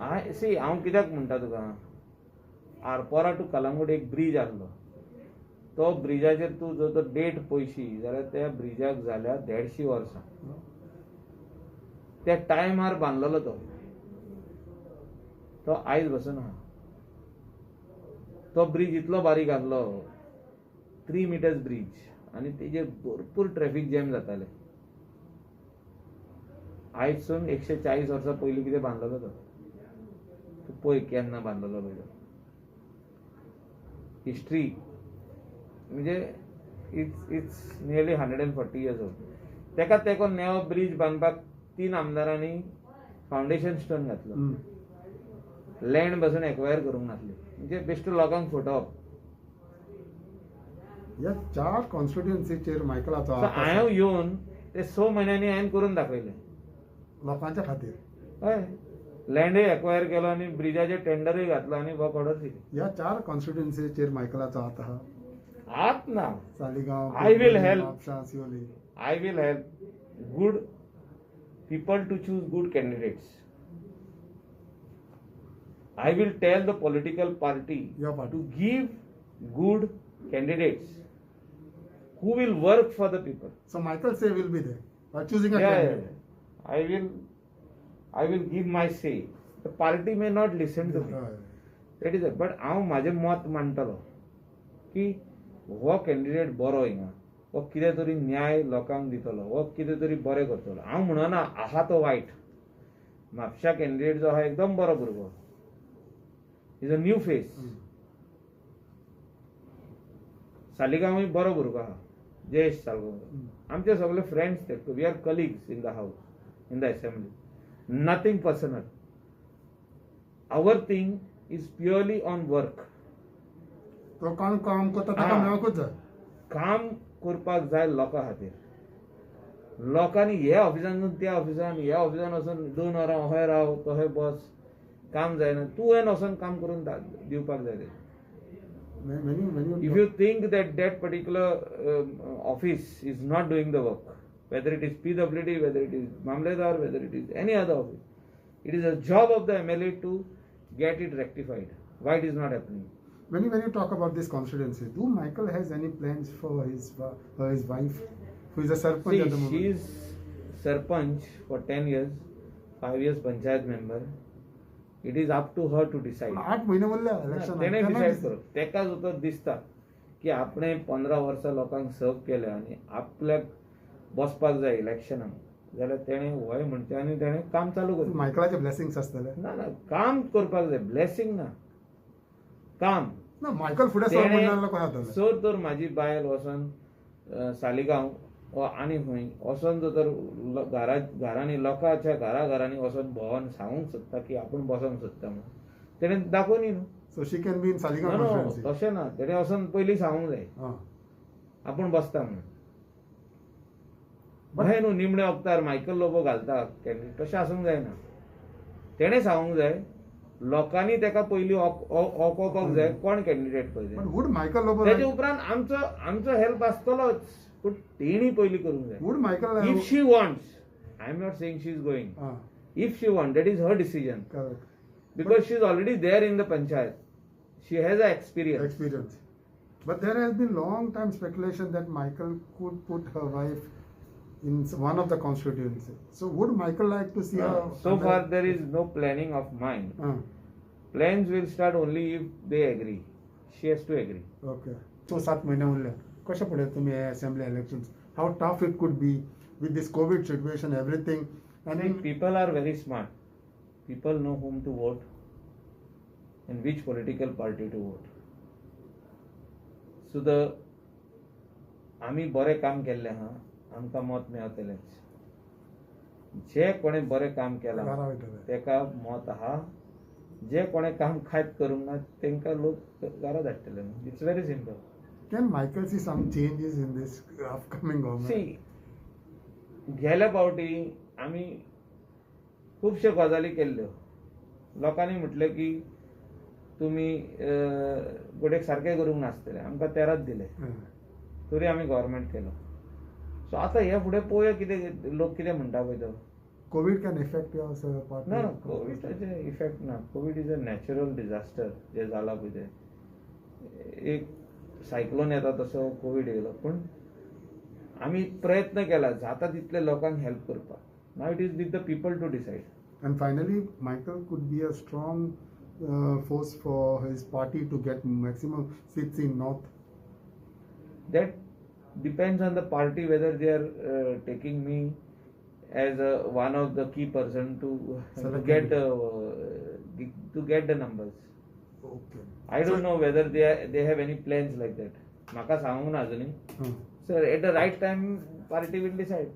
I C, हांव कित्याक म्हणटा तुका, आरपोरा टू कलंगूट एक ब्रीज आसलो, तो ब्रिजाचेर तूं जर तर डेट पळयशी जाल्यार त्या ब्रिजाक जाल्या 150 वर्सां. त्या टायमार बांदलेलो तो, तो आयज बसून आहा. तो ब्रीज इतलो बारीक आसलो, 3 मिटर्स ब्रीज, आनी तेजेर भरपूर ट्रॅफिक जॅम जाताले. आयजसून 140 वर्सां पयलीं कितें बांदलेलो तो, तूं पळय केन्ना बांदलेलो पळय तो. हिस्ट्री म्हणजे it's nearly 140 years old. तेका तेको नेवो ब्रीज बांदपाक 3 आमदारांनी फावंडेशन स्टोन घातलो. लँड बसून एक्वायर करूंक नासली, म्हणजे बेश्टो लोकांक फटोवप. ह्या 4 कॉन्स्टिट्युएन्सीचेर मायकलाचो हांवें येवन ते 6 म्हयन्यांनी हांवें करून दाखयलें लोकांच्या खातीर. हय, लँडूय एक्वायर केलो आनी ब्रिजाचेर टेंडरूय घातलो आनी वर्क ऑर्डर दिली. ह्या 4 कॉन्स्टिट्युएन्सीचेर मायकलाचो हात आहा. हात ना. Saligao, I will help. Mapusa, Siolim. I will help good people to choose good candidates. I will tell the political party to give good candidates who will work for the people. So Michael say will be there by choosing a candidate. Yeah. I will give my say. The party may not listen to me. That is it. But हांव म्हाजें मत मांडटलो की हो candidate बरो हिंगा, हो कितें तरी न्याय लोकांक दितलो, हो कितें तरी बरें करतलो. हांव म्हणना आहा तो वायट. म्हापशा कॅन्डिडेट जो आहा एकदम बरो भुरगो, is a new face. सालिगांवूय बरो भुरगो आहा, जयेश सालगांव. आमचे सगळे फ्रेंड्स ते, we are colleagues in the house, in the assembly. Nothing personal. Our thing is purely on work. तो काम करता ताका मेळोंकूच जाय, काम करपाक जाय लोकां खातीर. लोकांनी ह्या ऑफिसान त्या ऑफिसान, ह्या ऑफिसान वचून 2 वरां अहंय राव तोहय बस, काम जायना. तुवें वचून काम करून दिवपाक जाय. If you think that that particular office is not doing the work, whether it is PWD, whether it is Mamledar, whether it is any other office, it is a job of the MLA to get it rectified. Why it is not happening? When you talk about this constituency, do Michael has any plans for his wife, who is a sarpanch at the moment? She is sarpanch for 10 years, 5 years panchayat member. It is up to her to decide. 8 महिने उरले election. तेणे decide करप. तेका जो दिसता की आपणे 15 वर्सां लोकांक सर्व केलें आनी आपल्याक बसपाक जाय इलेक्शनाक, जाल्यार तेणें वय म्हणचें आनी तेणें काम चालू करचें. मायकलाचे ब्लेसिंग्स आसतले. ना ना, काम करपाक जाय, ब्लेसिंग ना, काम ना. मायकल फुडें सर तर म्हाजी बायल वचोन सालिगांव आनी खंय वचोन जर तर घरा घरांनी लोकांच्या घरा घरांनी वचोन भोंवन सांगूंक सोदता की आपूण बसोंक सोदता म्हणून, तेणें दाखोवन न्हू. So she can be in Saligao. तशें ना, तेणें वचोन पयलीं सांगूंक जाय आपूण बसता म्हणून. अशें न्हू निमणे वखदार मायकल लोबो घालता कॅन्डिडेट, तशें आसूंक जायना. तेणें सांगूंक जाय, लोकांनी तेका पयलीं ओकोवपाक जाय कोण कॅन्डिडेट पळय. तेजे उपरांत आमचो आमचो हेल्प आसतलोच, पूण तेणी पयलीं करूंक जाय. If she wants, I am not saying she is going, if she want, that is her decision, because she is already there in the panchayat, she has a experience. But there has been long time speculation that Michael could put her wife in one of the constituency. So would Michael like to see her? So far there is no planning of mine. Plans will start only if they agree. She has to agree. Okay. So 7 महिने उरले, कशें पळयता तुमी हे assembly elections? How tough it could be with this COVID situation, everything? And people are very smart. People know whom to vote and which political party to vote. So the आमी बरें काम केल्लें आहा, आमकां मत मेळटलेंच. जे कोणें बरें काम केलां तेका मत आहा, जे कोणें काम कांयच करूंक ना तेंकां लोक घरा धाडटले. It's very simple. Can Michael see some changes in this upcoming government? See, गेल्या फावटी आमी खुबश्यो गजाली केल्ल्यो. लोकांनी म्हटलें की तुमी गोडेक सारकें करूंक नासतलें, आमकां तेराच दिले, तरी आमी गव्हर्मेंट केलो. सो आतां हे फुडें पळोवया कितें लोक कितें म्हणटा पळय तो. Covid can affect your party? ना, कोविडाचे इफेक्ट ना. Covid is a natural disaster जे जाला पळय तें. एक सायक्लोन येता तसो कोवीड येयलो, पूण आमी प्रयत्न केला जाता तितले लोकांक हेल्प करपाक. Now it is with the people to decide. And finally, Michael could be a strong force for his party to get maximum seats in North. That depends on the party, whether they are taking me as one of the key person to Select get candidate. To get the numbers. I don't know whether they have any plans like that. म्हाका सांगूंक ना अजुनूय. Sir, at the right time party will decide.